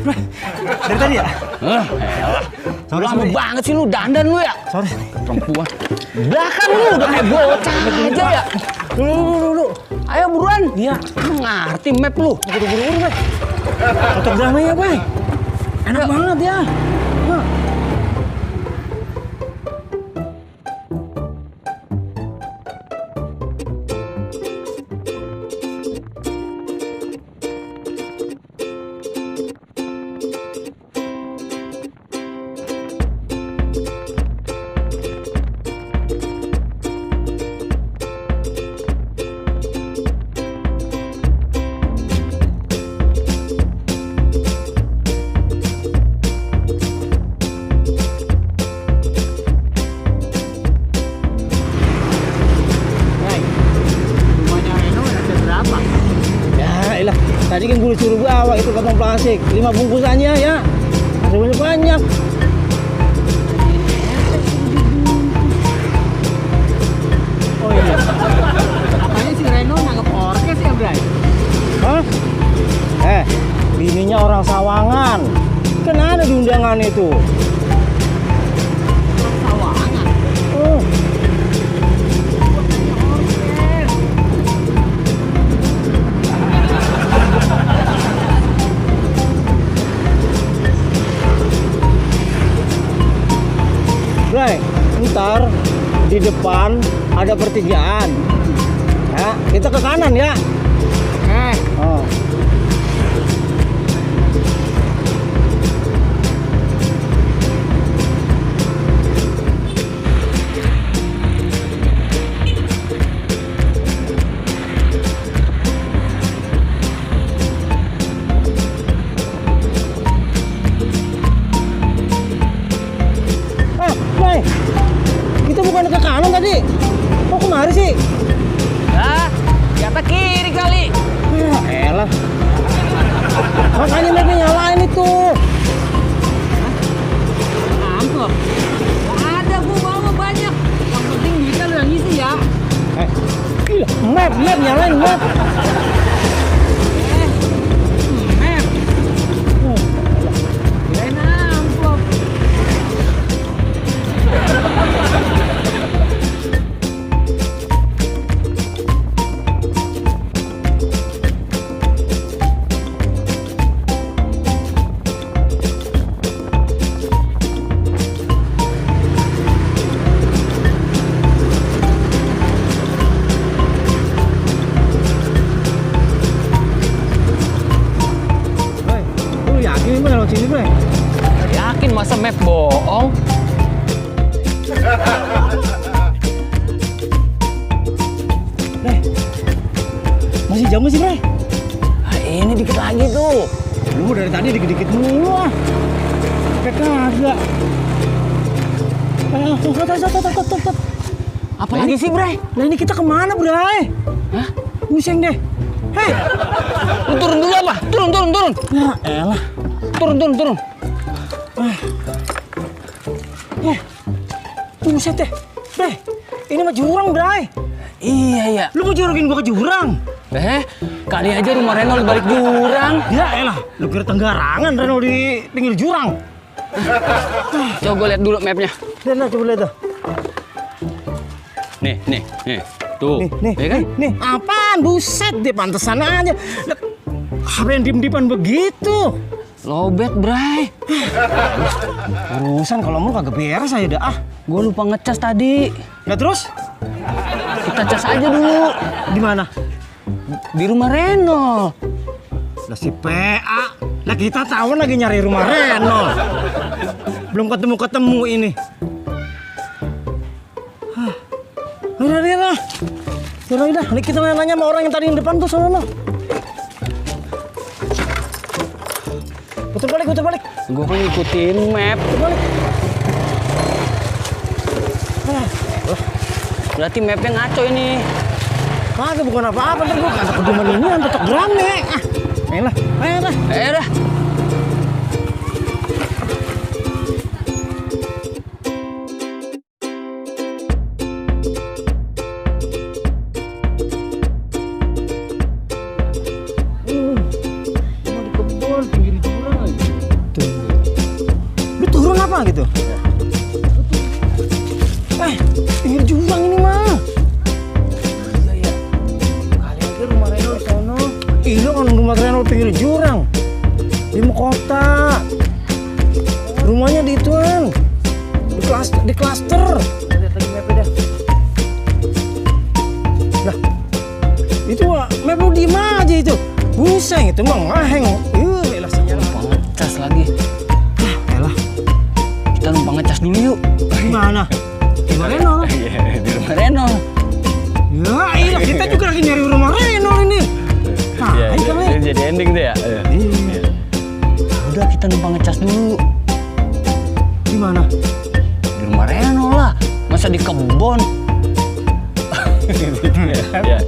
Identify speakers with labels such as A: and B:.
A: Dari tadi ya?
B: Lama banget sih lu dandan lu ya.
A: Sorry.
B: Perempuan. Belakang lu udah kayak bocah aja ya. Dulu. Ayo buruan.
A: Iya.
B: Lu ngerti map lu.
A: Buru-buru, Bay. Fotogramnya, Bay. Enak banget ya. Nah. Tadi kan gue suruh bawa itu kantong plastik 5 bungkusannya ya. Masih banyak. Oh iya.
C: Katanya si Reno nangkep orkes ya, Bray?
A: Hah? Bininya orang Sawangan. Kan ada di undangan itu.
C: Sawangan.
A: Oh. Bray, ntar di depan ada pertigaan. Ya, kita ke kanan ya. Oh. Bray, kita bukan ke kanan tadi. Kok kemari sih?
B: Ah, ternyata kiri kali.
A: Ya elah. Makanya mereka nyalain itu.
C: Amplop. Ada, gua bawa banyak. Yang penting duitnya lu yang ngisi ya.
A: Gila, map nyalain map.
C: Map. Kirain amplop.
A: Bray, lu yakin ini lewat sini, Bray?
B: Yakin masa map bohong?
A: Bray, masih jauh sih, Bray?
B: Nah, ini dikit lagi tuh.
A: Lu dari tadi dikit-dikit mulu ah. Kayak kagak. Stop.
B: Apa lagi sih, Bray?
A: Nah ini kita kemana, Bray?
B: Hah?
A: Pusing deh. Hei,
B: Lu turun dulu apa? Turun.
A: ya elah.
B: Turun.
A: Buset deh. Bray, ini mah jurang, Bray.
B: Iya.
A: Lu mau jorokin gua ke jurang?
B: Kali aja rumah Reno di balik jurang.
A: Ya elah, lu kira tenggarangan Reno di pinggir jurang.
B: Coba gue lihat dulu mapnya.
A: Lihat, coba lihat tuh.
B: Nih. Tuh, ya kan?
A: nih. Apaan? Buset deh, pantesan aja. Lah, apa yang diem-dieman begitu?
B: Lobet, Bray.
A: Urusan kalau mau kagak beres aja dah.
B: Gue lupa ngecas tadi.
A: Nah terus?
B: Kita cas aja dulu.
A: Di mana?
B: Di rumah Reno.
A: Lah si PA. Lah kita tahun lagi nyari rumah Reno. Belum ketemu ini. Udah. Ini kita nanya sama orang yang tadi di depan tuh sono. Putar balik.
B: Gue kan ngikutin map.
A: Putar balik.
B: Berarti mapnya ngaco ini.
A: Kagak bukan apa-apa, ntar gua kata keduman ini yang tetap rame. Ayolah.
B: Ayo dah.
A: Mau di kebun pinggir jurang aja. Tunggu. Lu turun apa gitu? Pinggir jurang ini mah.
B: Iya. Kalian ke rumah Reno di sono.
A: Iya kan rumah Reno pinggir jurang. Di kota. Rumahnya di ituan. Di klaster.
B: Lihat lagi mapnya dah.
A: Lah. Itu map lu diem aja itu. Buseng itu mah ngaheng. Elah sinyal.
B: Numpang ngecas lagi.
A: Elah.
B: Kita numpang ngecas dulu yuk.
A: Gimana? Di rumah Reno.
B: Iya, di rumah Reno.
A: Ya iya kita juga lagi nyari rumah Reno ini. Nah,
B: Iya,
A: ayo kali.
B: ini jadi ending tuh ya.
A: Iya.
B: Udah kita numpang ngecas dulu.
A: Gimana?
B: Di rumah Reno lah. Masa di kebon? Iya.